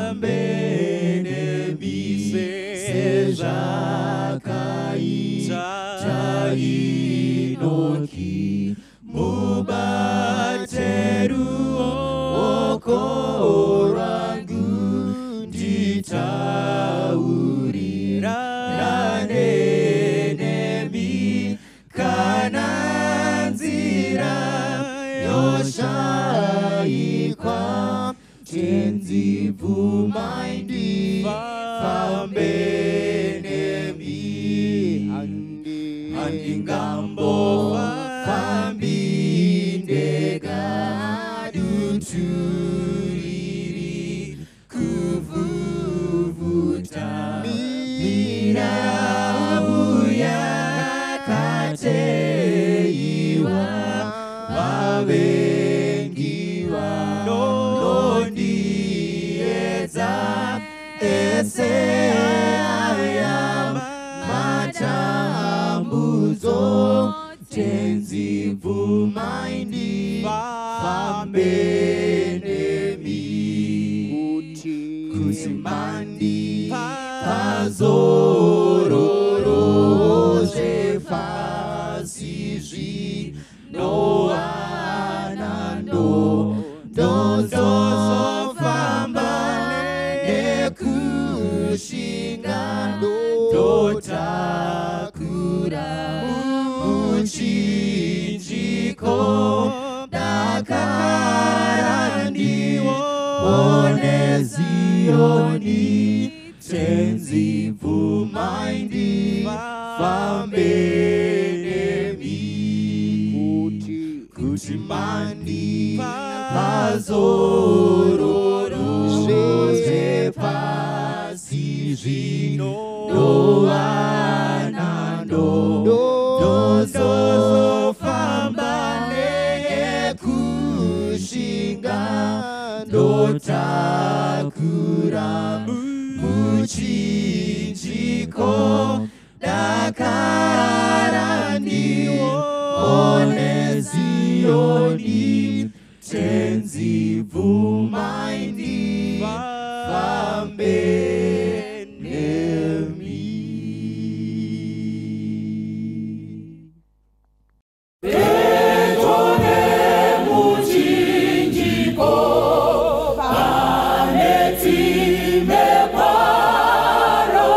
ndifambe nemi sezvakaita Enoki, mubate ruoko rwangu nditaurirane nemi, kana nzira yoshaikwa, Tenzi bvumai ndifambe nemi. Handingambofambi ndega, dutu riri kuvhuvhuta, mirau yakateiwa, vavengi vanondiedza, ese aya matambudzo, Tenzi bvumai ndifambe nemi, kuti mandipa zororo zvepasi zvinowana, ndozofamba nekushinga, ndotakura muchinjiko, dakara ndione Zioni, Tenzi bvumai ndifambe nemi, kuti mandipa zororo zvepasi zvinowana, ndozofamba nekushinga, ndotakura muchinjiko, dakara ndione Zioni, Tenzi bvumai ndifambe nemi. Pedyo nemuchinjiko pane tsime paro,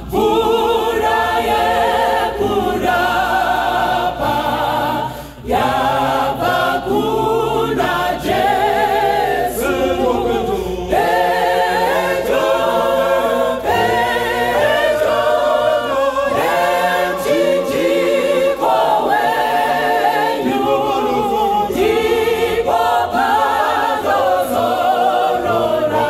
mvura yekurapa yabva kuna Jesu. Pedyo, pedyo nemuchinjiko wenyu, ndipo pandozorora.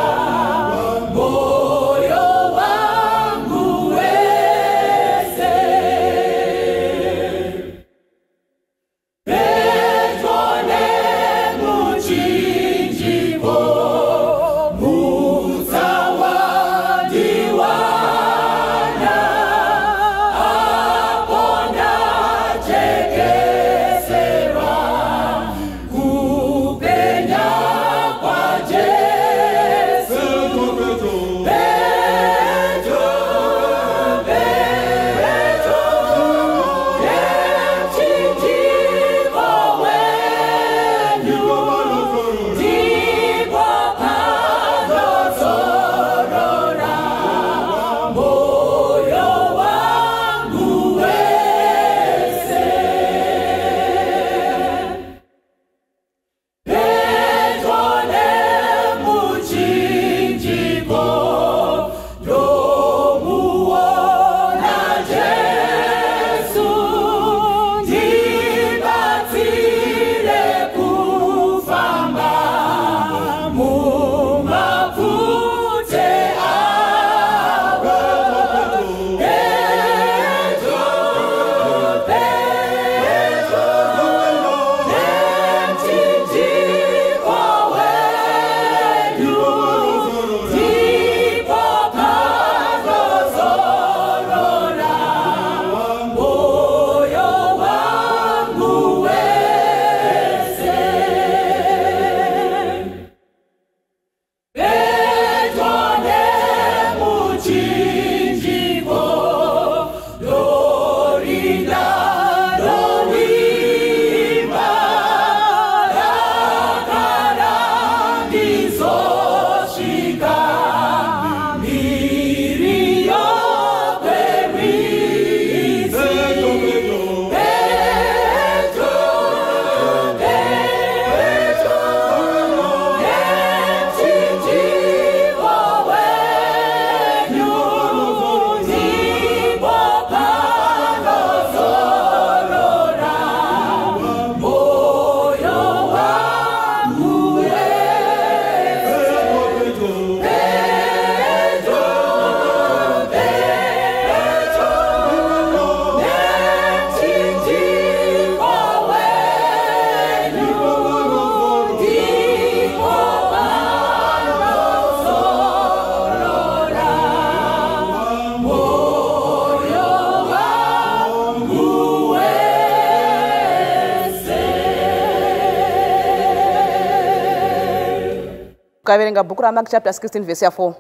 Ukaverenga bhuku raMark chapter 16 vhesi ya4,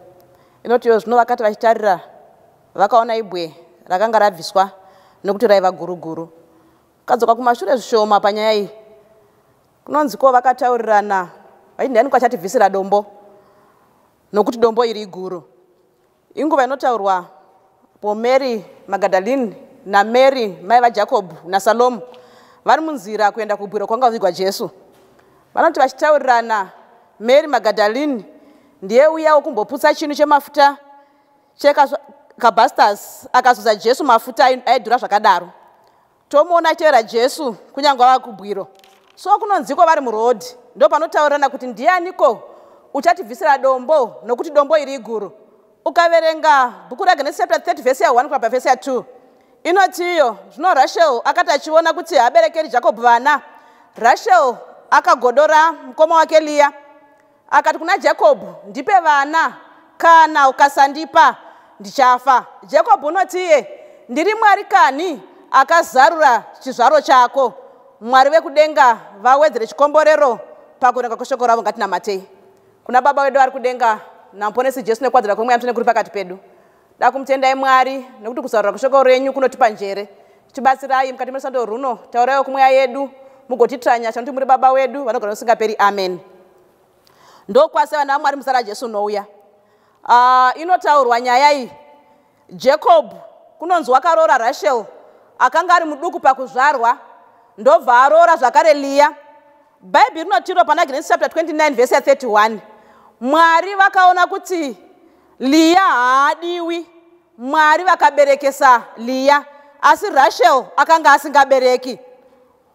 inotiyo, "Zvino vakati vachitarira, vakaona ibwe rakanga rabviswa, nokuti raiva guru guru." Ukadzoka kumashure zvishoma panyaya iyi, kunonzi ko vakataurirana vachiti, "Ndiani kwachatibvisira dombo, nokuti dombo iri iguru?" Inguva inotaurwa po Mary Magdalene naMary mai vaJacob naSalomu vari munzira kuenda kubwiro kwanga kuvigwa Jesu. Vanoti vachitaurirana, Mary Magdalene ndiye uya wokumboputsa chinu chemafuta chekabastas, akazodza Jesu mafuta aidhura zvakadaro. Tomuona achitevera Jesu kunyange ava kubwiro. So kunonziko vari murodhi, ndo panotaurirana kuti, "Ndianiko uchatibvisira dombo, nokuti dombo iri iguru?" Ukaverenga bhuku raGenesis chapter 30 vhesi ya1 kubva pavhesi ya2, inotiyo, "Zvino Rachel akati achiona kuti haaberekeri Jacob vana, Rachel akagodora mukoma wake Liya, akati kuna Jacob, 'Ndipe vana, kana ukasandipa ndichafa.' Jacob unotiye, 'Ndiri Mwari kani akazarura chizvaro chako?'" Mwari vekudenga vawedzere chikomborero pakuverenga kweshoko ravo. Ngatinamatei kuna Baba wedu ari kudenga naMuponesi Jesu nekwadzira kwemweya Mutsvene kuri pakati pedu. Da kumutendai Mwari nekuti kuzarura kweshoko renyu kunotipa njere. Tibatsirai mukati mesando runo, tauraiwo kumweya yedu, mugotiitira nyasha, nokuti muri Baba wedu vanogara nosingaperi. Amen. Ndokwase vana vaMwari muzita raJesu unouya. Inotaurwa nyaya iyi, Jacob kunonzi wakaroora Rachel akanga ari muduku pakuzvarwa, ndobva aroora zvakare Liya. Bhaibheri rinotiro pana Genesis chapter 29 vhesi ya31, Mwari vakaona kuti Liya haadiwi. Mwari vakaberekesa Liya, asi Rachel akanga asingabereki.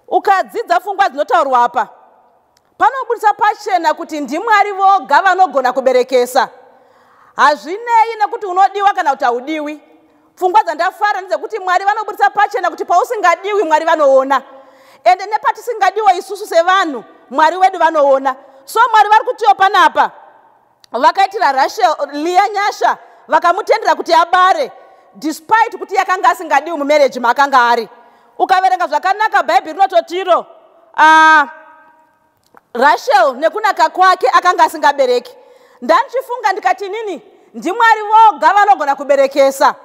Ukadzidza pfungwa dzinotaurwa apa, panobudisa pachena kuti ndiMwari voga vanogona kuberekesa, hazvinei nekuti unodiwa kana kuti haudiwi. Pfungwa dzandafara ndedzekuti Mwari vanobudisa pachena kuti pausingadiwi, Mwari vanoona, ende nepatisingadiwa isusu sevanhu, Mwari wedu vanoona. So Mwari vari kutiwo panapa vakaitira Rachel, Liya nyasha, vakamutendera kuti abare despite kuti yakanga asingadiwi mumarriage maakanga ari. Ukaverenga zvakanaka, Bhaibheri rinototiro Rachel nekunaka kwake akanga asingabereki. Ndandichifunga ndikati, nini ndiMwari voga vanogona kuberekesa.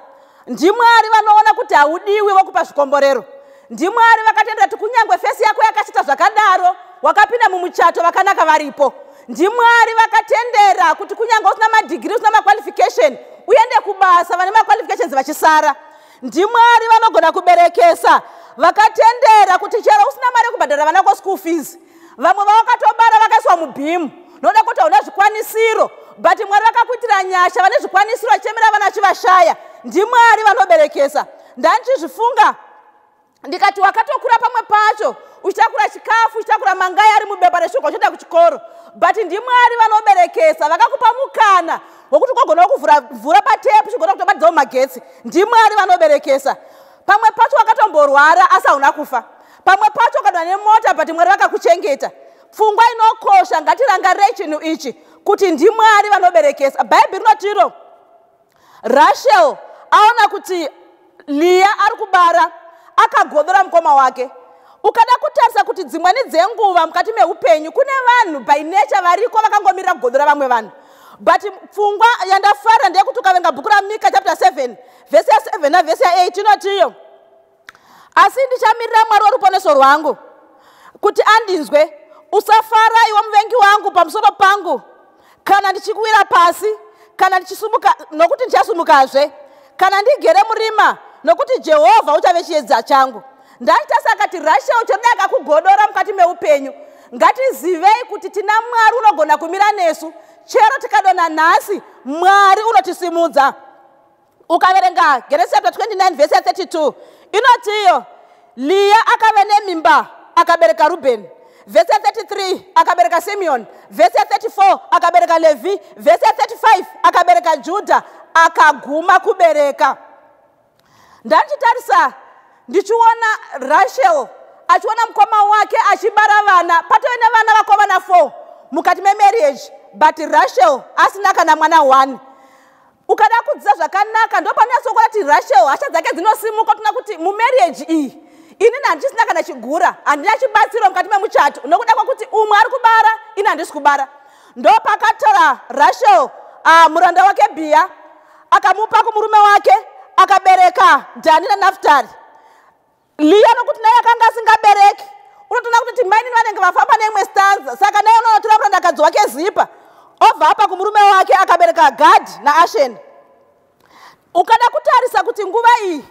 NdiMwari vanoona kuti haudiwi, vokupa zvikomborero. NdiMwari vakatendera kuti kunyange face yako yakachita zvakadaro, wakapinda mumuchato vakanaka varipo. NdiMwari vakatendera kuti kunyange usina madegree, usina maqualification, uende kubasa vane maqualifications vachisara. NdiMwari vanogona kuberekesa, vakatendera kuti chero usina mari yekubhadhara vana kuschool fees, vamwe vavakatobara vakaiswa mubhimu noda kuti hauna zvikwanisiro, but Mwari vakakuitira nyasha, vane zvikwanisiro vachemera vana vachivashaya. NdiMwari vanoberekesa. Ndandichizvifunga ndikati, wakatokura pamwe pacho uchitakura chikafu, uchitakura mangai ari mubepa reshuga uchienda kuchikoro, but ndiMwari vanoberekesa, vakakupa mukana wokuti ugogonawo kuvhura mvura patepu, uchigona kutobatidzawo magetsi. NdiMwari vanoberekesa. Pamwe pacho wakatomborwara asi hauna kufa. Pamwe pacho ukadwa nemota, but Mwari vakakuchengeta. Pfungwa inokosha, ngatirangarirei chinhu ichi kuti ndiMwari vanoberekesa. Bhaibheri rinotiro Rachel aona kuti Liya ari kubara, akagodora mukoma wake. Ukada kutarisa kuti dzimweni dzenguva mukati meupenyu kune vanhu by nature variko vakangomirira kugodora vamwe vanhu, but pfungwa yandafara ndeyekuti ukaverenga bhuku raMika chapter 7 vhesi ya7 navhesi ya8, inotiyo, "Asi ndichamirira Mwari weruponeso rwangu kuti andinzwe. Usafara, iwe muvengi wangu, pamusoro pangu, kana ndichikuwira pasi, kana ndichisumuka, nokuti ndichasumukazve. Kana ndigere murima, nokuti Jehovha uchave chiedza changu." Ndaita sakati Rachel choda akakugodora mukati meupenyu. Ngatizivei kuti tina Mwari unogona kumira nesu chero tikadonha nhasi, Mwari unotisimudza. Ukaverenga Genesis chapter 29 vhesi ya32, inotiyo Liya akave nemimba, akabereka Rubheni. Vhesi ya33 akabereka Simeon. Vhesi ya34 akabereka Levhi. Vhesi ya35 akabereka Judha. Akaguma kubereka. Ndandichitarisa ndichiona Rachel achiona mukoma wake achibara vana, patove nevana vakomana 4 mukati memarriage, but Rachel asina kana mwana 1. Ukada kudzidza zvakanaka, ndo panonyatsokuona kuti Rachel hasha dzake dzinosimuka. Tona kuti mumarriage iyi inini handisina kana chigura, handina chibatsiro mukati memuchato, nokuda kwekuti umwe ari kubara, ini handisi kubara. Ndopakatora Rachel muranda wake Bhiya, akamupa kumurume wake, akabereka Dhani naNaftari. Liya nokuti naye akanga asingabereki, unotoona kuti timainini vanenge vafamba neimwe stanza. Saka naye unonotora murandakadzi wake Zipa, obva apa kumurume wake, akabereka Gadhi naAsheni. Ukada kutarisa kuti nguva iyi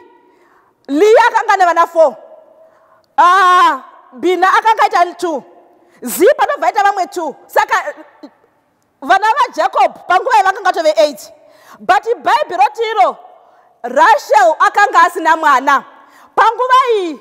Liya akanga nevana 4, Bhina akanga aita 2, Zipa ndobva aita vamwe 2. Saka vana vaJacob panguva iyi vakanga tove 8. But Bhaibheri roti iro Rachel akanga asina mwana panguva iyi.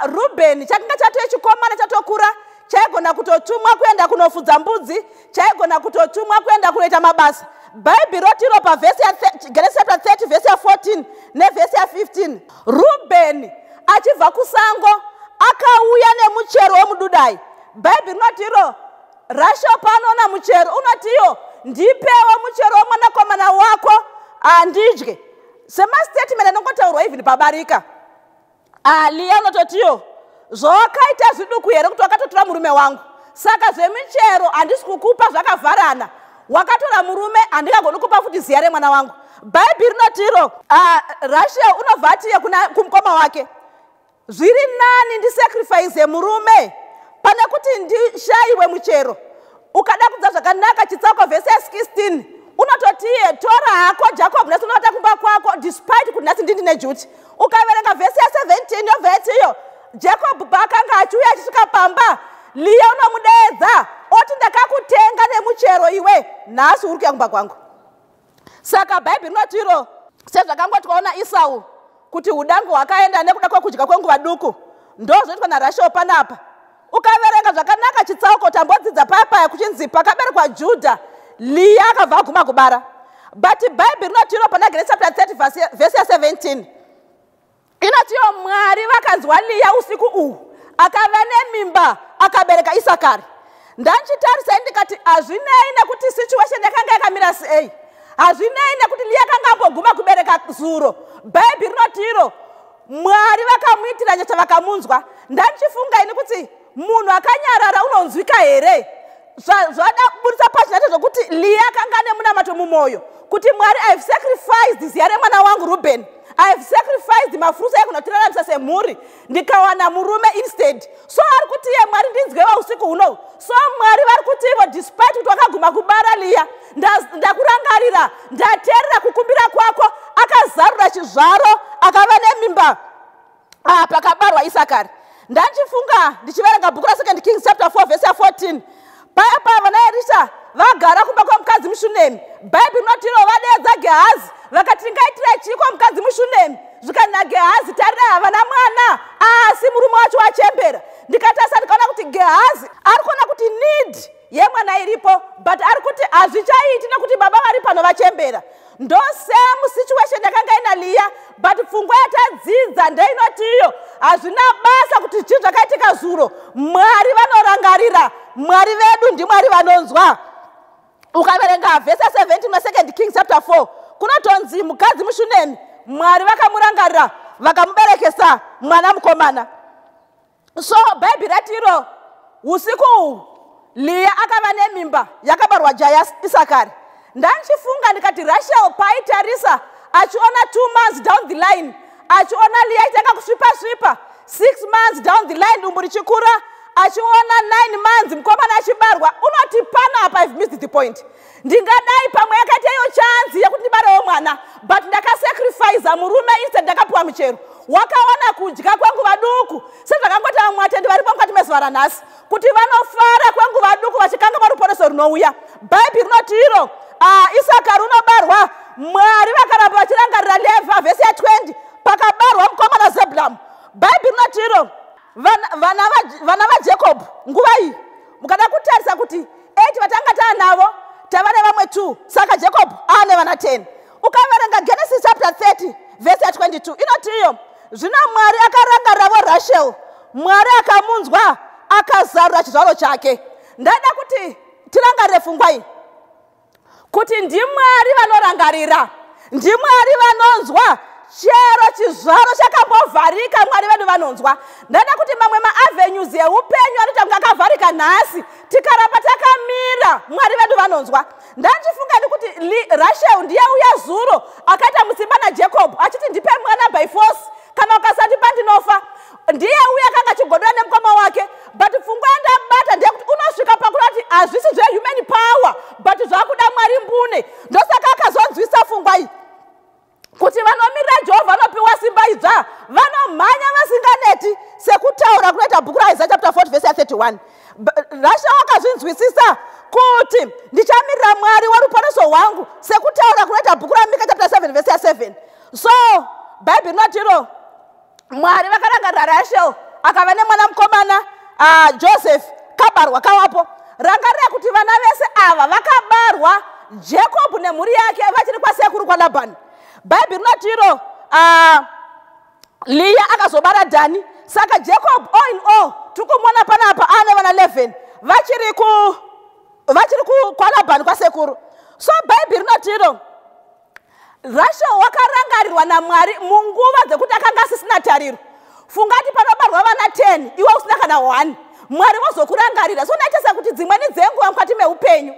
Rubheni chakanga chatove chikomana chatokura, chaigona kutotumwa kuenda kunofudza mbudzi, chaigona kutotumwa kuenda kunoita mabasa. Bhaibheri roti iro pavhesi yaGenesis chapter 30 vhesi ya14 nevhesi ya15, Rubheni achibva kusango akauya nemuchero womududai. Bhaibheri rinoti iro Rachel paanoona muchero unotiyo, "Ndipewo muchero womwanakomana wako handidye," semastatement anongotaurwa even pabarika. Liya unototiyo, "Zvawakaita zviduku here kuti wakatotora murume wangu? Saka zvemichero handisi kukupa, zvakavharana. Wakatora murume, handingagoni kupa futi ziya remwana wangu." Bhaibheri rinotiro Rachel unobva atiye kumukoma wake, "Zviri nani ndisacrifice murume pane kuti ndishayiwe muchero." Ukada kudza zvakanaka chitsauko vhesi ya16, unototiye, "Tora hako Jacob, nhasi unovata kumba kwako, despite kuti nhasi ndindine duty." Ukaverenga vhesi ya17, yobva yatiyo Jacob paakanga achiuya achisvika pamba, Liya unomudeedza oti, "Ndakakutenga nemuchero iwe, nhasi uri kuya kumba kwangu." Saka Bhaibheri rinotiro sezvakangotwaona Isau kuti udangu hwakaenda nekuda kwekudya kwenguva duku, ndo zvoitwa naRachel panapa. Ukaverenga zvakanaka chitsauko tambodzidza paya kuchinzi pakaberekwa Judha, Liya akabva aguma kubara. But Bhaibheri rinotiro pana Genesis chapter 30 vhesi ya17 inotiyo Mwari vakanzwa Liya usiku uhu, akava nemimba, akabereka Isakari. Ndanchitarisai ndikati hazvinei nekuti situation yakanga yakamira sei, hazvinei nekuti Liya akanga amboguma kubereka zuro, Bhaibheri rinotiro Mwari vakamuitira nyasha, vakamunzwa. Ndandichifunga ini kuti munhu akanyarara unonzwika here? Zvada kubudisa pachinacho zvokuti Liya akanga ane munamato mumwoyo kuti, "Mwari, I have sacrificed ziya remwana wangu Ruben, I have sacrificed mafruits aigona semhuri, ndikawana murume instead." So ari kuti iye, "Mwari, ndinzwewa usiku hunohu." So Mwari vari kuti ivo, "Despite kuti wakaguma kubara Liya, ndakurangarira, ndateerera kukumbira kwako." Akazarura chizvaro, akava nemimba, pakabarwa Isakari. Ndandichifunga ndichiverenga bhuku raSecond Kings chapter 4 vhesi ya14, paya paya vana Erisha vagara kumba kwamukadzi muShunemi. Bhaibheri rinotiro vadeedza Gehazi vakati, "Tingaitira chii mukadzi muShunemi?" Zvikani naGehazi, "Tarirai, havana mwana, asi murume wacho wachembera." Ndikatarisa ndikaona kuti Gehazi ari kuona kuti need yemwana iripo, but ari kuti hazvichaiti nekuti baba vari pano vachembera. Ndo same situation yakanga ina Liya, but pfungwa yatadzidza ndeinoti iyo hazvina basa kuti chii zvakaitika zuro, Mwari vanorangarira. Mwari vedu ndiMwari vanonzwa. Ukaverenga vhesi ya17 nasecond Kings chapter 4, kunotonzi mukadzi muShunemi Mwari vakamurangarira, vakamuberekesa mwana mukomana. So Bhaibheri ratiro usiku uhu Liya akava nemimba, yakabarwa jaya Isakari. Ndandichifunga ndikati Rachel paaitarisa achiona 2 months down the line, achiona Liya aitanga kusvipa svipa, 6 months down the line dumbu richikura, achiona 9 months mukomana achibarwa, unoti, "Panapa I've missed the point. Ndingadai pamwe yakaita iyo chance yekuti ndibarewo mwana, but ndakasacrifica murume, instead ndakapiwa muchero." Wakawana kudya kwenguva duku, sezvakangoti vamwe vatendi varipo mukati mezuva ranhasi kuti vanofara kwenguva duku vachikanganwa ruponeso runouya. Bhaibheri rinoti iro Isakari unobarwa, Mwari vakaramba vachirangarira Leva. Vhesi ya20, pakabarwa mukomana Zebhulamu, Bhaibheri rinoti iro vana vaJacob nguva iyi mukada kutarisa kuti 8 vatanga taanavo, tava nevamwe 2, saka Jacob aane vana 10. Ukaverenga Genesis chapter 30 vhesi ya22, inoti iyo zvino Mwari akarangariravo Rachel, Mwari akamunzwa, akazarura chizvaro chake. Ndada kuti tirangarire pfungwa iyi kuti ndiMwari vanorangarira, ndiMwari vanonzwa. Chero chizvaro chakambovharika, Mwari vedu vanonzwa. Ndada kuti mamwe maavenues eupenyu anoita kunge akavharika nhasi, tikaramba takamira, Mwari vedu vanonzwa. Ndandichifunga ndi kuti Rachel ndiye uya zuro akaita musimba naJacob achiti, "Ndipe mwana by force, kana ukasandipa ndinofa." Ndiye uya akanga achigodora nemukoma wake. But pfungwa yandabata ndeyekuti unosvika pakuda kuti hazvisi zvehuman power, but zvakuda Mwari mbune. Ndosaka akazonzwisa pfungwa iyi kuti vanomirira Jehovha vanopiwa simba idzva, vanomhanya vasinganeti, sekutaura kunoita bhuku raIsaya chapter 40 vhesi ya31. Rachel wakazvinzwisisa kuti ndichamirira Mwari waruponeso rwangu, sekutaura kunoita bhuku raMika chapter 7 vhesi ya7. So Bhaibheri rinotiro Mwari vakarangarira Rachel, akava nemwana mukomana, Joseph, kabarwa kawapo. Rangarira kuti vana vese ava vakabarwa Jacob nemhuri yake vachiri kwasekuru kwaLabhani. Bhaibheri rinotiro Leah akazobara Dhani. Saka Jacob, all in all, tiri kumuona panapa aane vana 11 vachiri kwaLabhani kwasekuru. So Bhaibheri rinotiro Rachel wakarangarirwa naMwari munguva dzekuti akanga asisina tariro. Fungati panobarwa vana 10, iwe usina kana 1, Mwari vozokurangarira. So naitesa kuti dzimweni dzenguva mukati meupenyu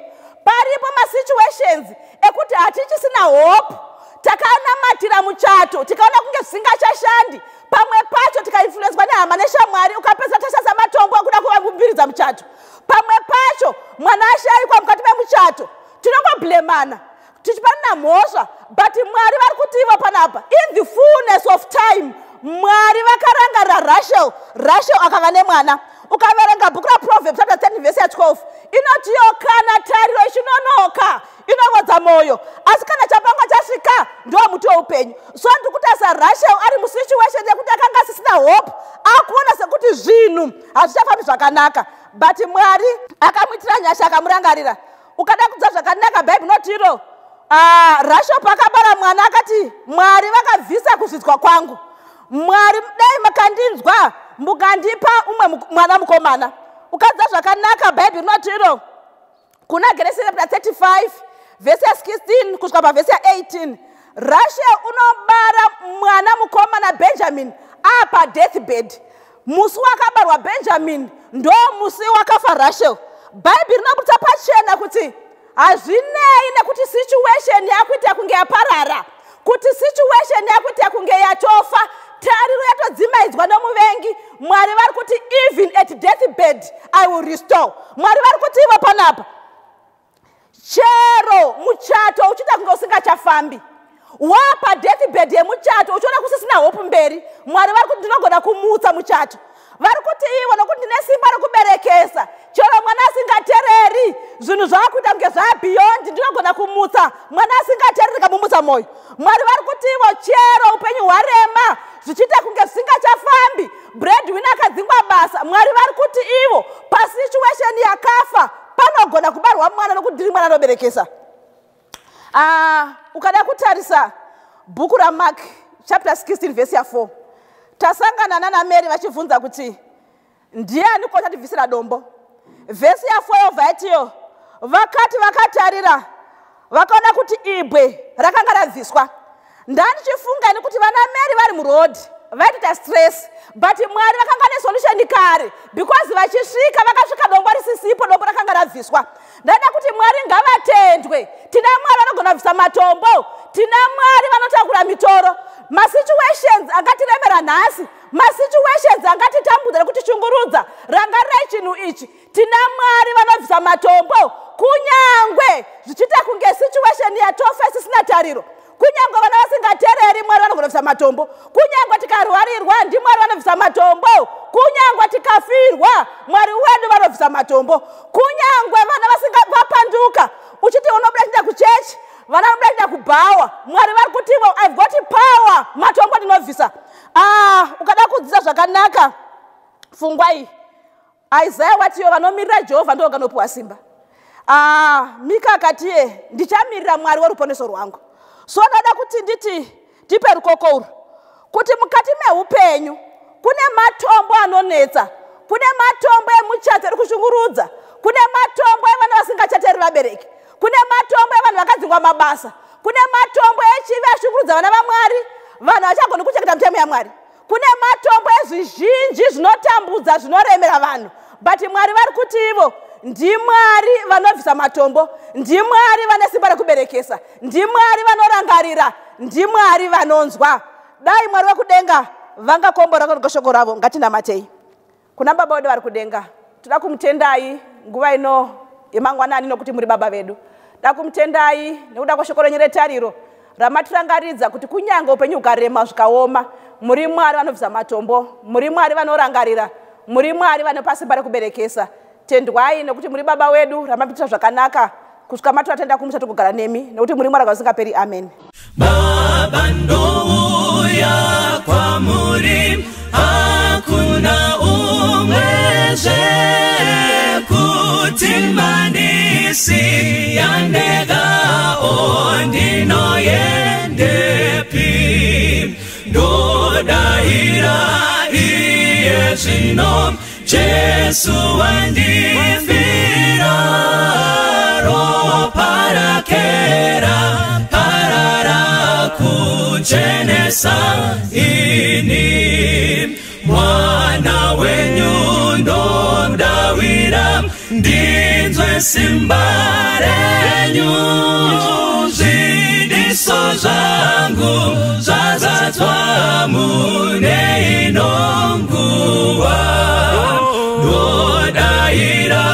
paripo masituations ekuti hatichisina hope. Takanamatira muchato, tikaona kunge zvisingachashandi. Pamwe pacho tikainfluenswa nehama neshamwari, ukapedza tashandisa matombo ekuda kuvambiridza muchato. Pamwe pacho mwana ashayikwa mukati memuchato, tinongoblemana tichipanana mhosva. But Mwari vari kuti ivo panapa, in the fullness of time, Mwari vakarangarira Rachel. Rachel akava nemwana. Ukaverenga bhuku raProverbs chapter 10 vhesi ya12, inotiyo kana tariro ichinonoka inovodza mwoyo, asi kana chapangwa chasvika ndo muti weupenyu. So ndiri kutarisa Rachel ari musituation yekuti akanga asisina hope, akuona sekuti zvinhu hazvichafambi zvakanaka, but Mwari akamuitira nyasha, akamurangarira. Ukada kudza zvakanaka, Bhaibheri inotiro Rachel paakabara mwana akati, "Mwari vakabvisa kuzvidzwa kwangu. Mwari dai makandinzwa mukandipa umwe mwana mukomana." Ukadza zvakanaka, Bhaibheri rinotiro kuna Genesis chapter 35 vhesi ya16 kusvika pavhesi ya18, Rachel unobara mwana mukomana Benjamin apa deathbed. Musi wakabarwa Benjamin ndo musi wakafa Rachel. Bhaibheri rinobudisa pachena kuti hazvinei nekuti situation yakuita kunge yaparara, kuti situation yakuita kunge yatofa, tariro yatodzimaidzwa nomuvengi, Mwari vari kuti, "Even at deathbed I will restore." Mwari vari kuti ivo panapa, chero muchato uchiita kunge usingachafambi, wapa deathbed yemuchato, uchiona kusisina hope mberi, Mwari vari kuti ndinogona kumutsa muchato. Vari kuti ivo, nokuti ndine simba rekuberekesa, chero mwana asingateereri, zvinhu zvaakuita kunge zvabeyond, ndinogona kumutsa mwana asingateereri, kamumutsa mwoyo. Mwari vari kuti ivo, chero upenyu hwarema, zvichiita kunge zvisingachafambi, breadwinner akadzingwa basa, Mwari vari kuti ivo, pasituation yakafa panogona kubarwa mwana, nokuti ndiri mwana anoberekesa. Ukada kutarisa bhuku raMark chapter 16 vhesi ya4, tasangana nana Mary vachibvunza kuti ndiani kochatibvisira dombo. Vhesi ya4 yobva yatiyo, vakati vakatarira, vakaona kuti ibwe rakanga rabviswa. Ndandichifunga nekuti vana Mary vari murodhi vaitoita stress, but Mwari vakanga nesolution kare, because vachisvika vakasvika dombo risisipo, dombo rakanga rabviswa. Ndaida kuti Mwari ngavatendwe. Tina Mwari vanogona kubvisa matombo, tina Mwari vanotakura mitoro. Masituations angatiremera nhasi, masituations angatitambudza nekutishungurudza, rangarirai chinhu ichi: tina Mwari vanobvisa matombo. Kunyangwe zvichiita kunge situation yatofa, isisina tariro, kunyangwe vana vasingateereri, Mwari vanogona kubvisa matombo. Kunyangwe tikarwarirwa, ndiMwari vanobvisa matombo. Kunyangwe tikafirwa, Mwari wedu vanobvisa matombo. Kunyangwe vana vasinga vapanduka, uchiti unobuda chienda kuchechi, vana vanobuda chienda kubhawa, Mwari vari kuti ivo, "I've got power, matombo ndinobvisa." Ah, ukada kudzidza zvakanaka pfungwa iyi, Isaya watiyo vanomirira Jehovha ndo vanopiwa simba. Ah, Mika akatiye ndichamirira Mwari weruponeso rwangu. So ndada kuti nditi tipe rukoko urwu kuti mukati meupenyu kune matombo anonetsa, kune matombo emuchato eri kushungurudza, kune matombo evana vasingachateeri vabereki, kune matombo evanhu vakadzingwa mabasa, kune matombo echivi ashungurudza vana vaMwari. Vanhu havachagoni kuchengeta mitemo yaMwari. Kune matombo ezvizhinji zvinotambudza, zvinoremera vanhu, but Mwari vari kuti ivo ndiMwari vanobvisa matombo, ndiMwari vane simba rekuberekesa, ndiMwari vanorangarira, ndiMwari vanonzwa. Dai Mwari vekudenga vangakombora shoko ravo. Ngatinamatei kuna Baba vedu vari kudenga. Toda kumutendai nguva ino yemangwanani nokuti muri Baba vedu. Da kumutendai nekuda kweshoko renyu retariro ramatirangaridza kuti kunyange upenyu hukarema, zvikaoma, muri Mwari vanobvisa matombo, muri Mwari vanorangarira, muri Mwari vanopa simba rekuberekesa. Tendwai nekuti muri Baba wedu. Ramapitira zvakanaka kusvika matoatenda kumusha, togogara nemi nekuti muri Mwari usingaperi. Amen. Baba, ndouya kwamuri, hakuna umwezve kuti mandisiya ndega, ndinoendepi? Ndodayira iye zvino, Jesu wandifira, ropa rake raparara kuchenesa ini. Mwana wenyu ndodawira, ndinzwe simba renyu, zvidiso zvangu zvazadzwa mune ino nguva. Ndodayira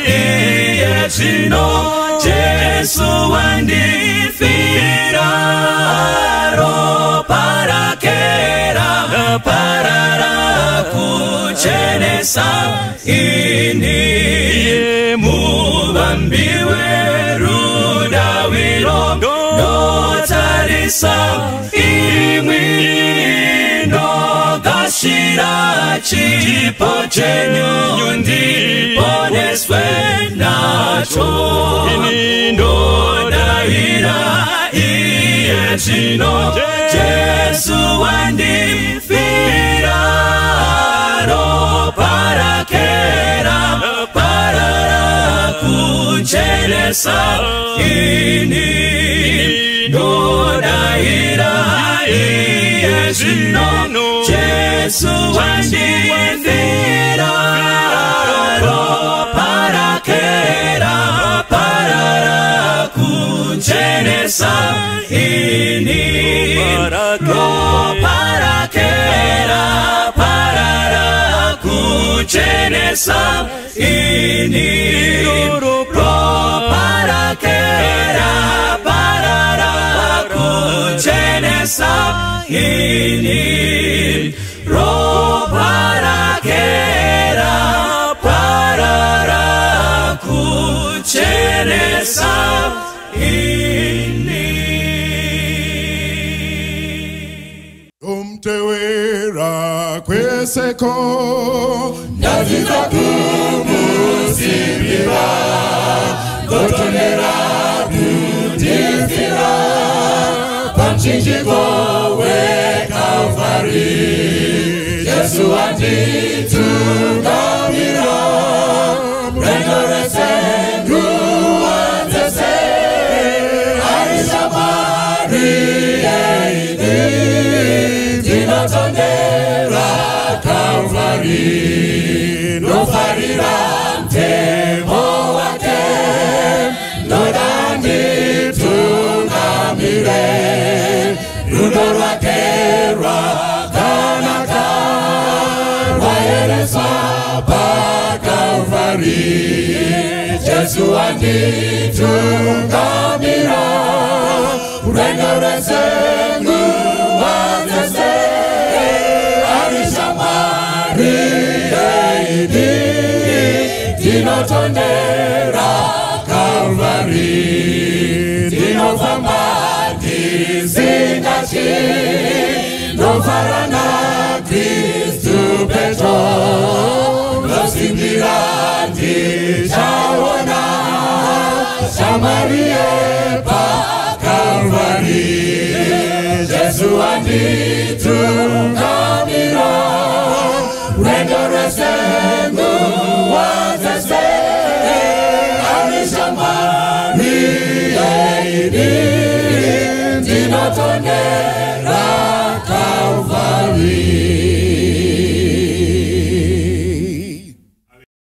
iye zvino, Jesu wandifira, ropa rake raparara kuchenesa ini. Muvambi werudawiro, ndotarisa imwi, ndogashira chipo chenyu, ndiponeswe nacho. Ndodayira iye zvino, Jesu wandifira, ropa rake raparara kuchenesa ini. Ndodayira iye zvino, Jesu wandifira, ropa rake raparara kuchenesa ini. Ropa rake raparara kuchenesa ini. Ropa rake raparara kuchenesa ini. Ropa rake raparara kuchenesa ini. Umtewera kweseko, ndadzidza kumusimbira, ndotondera kundifira pamuchinjiko weKalvari. Jesu wanditungamira rwendo rwese, nguva dzese, ari shamwari yeini. Ndinotondera Kalvari, ndofarira mtemo wake, ndoda nditungamire, rudo rwake rwakanaka rwayereswa paKalvari. Jesu wanditungamira rwendo rwese, nguva dzese, ari shamwari yeini. Ndinotondera Kalvari, ndinofamba ndisingatyi, ndofara naKristu petro, ndosimbira ndichaona shamwari yepaKalvari. Jesu wanditungamira rwendo rwese, nguva dzese, ari shamwari yeini. Ndinotondera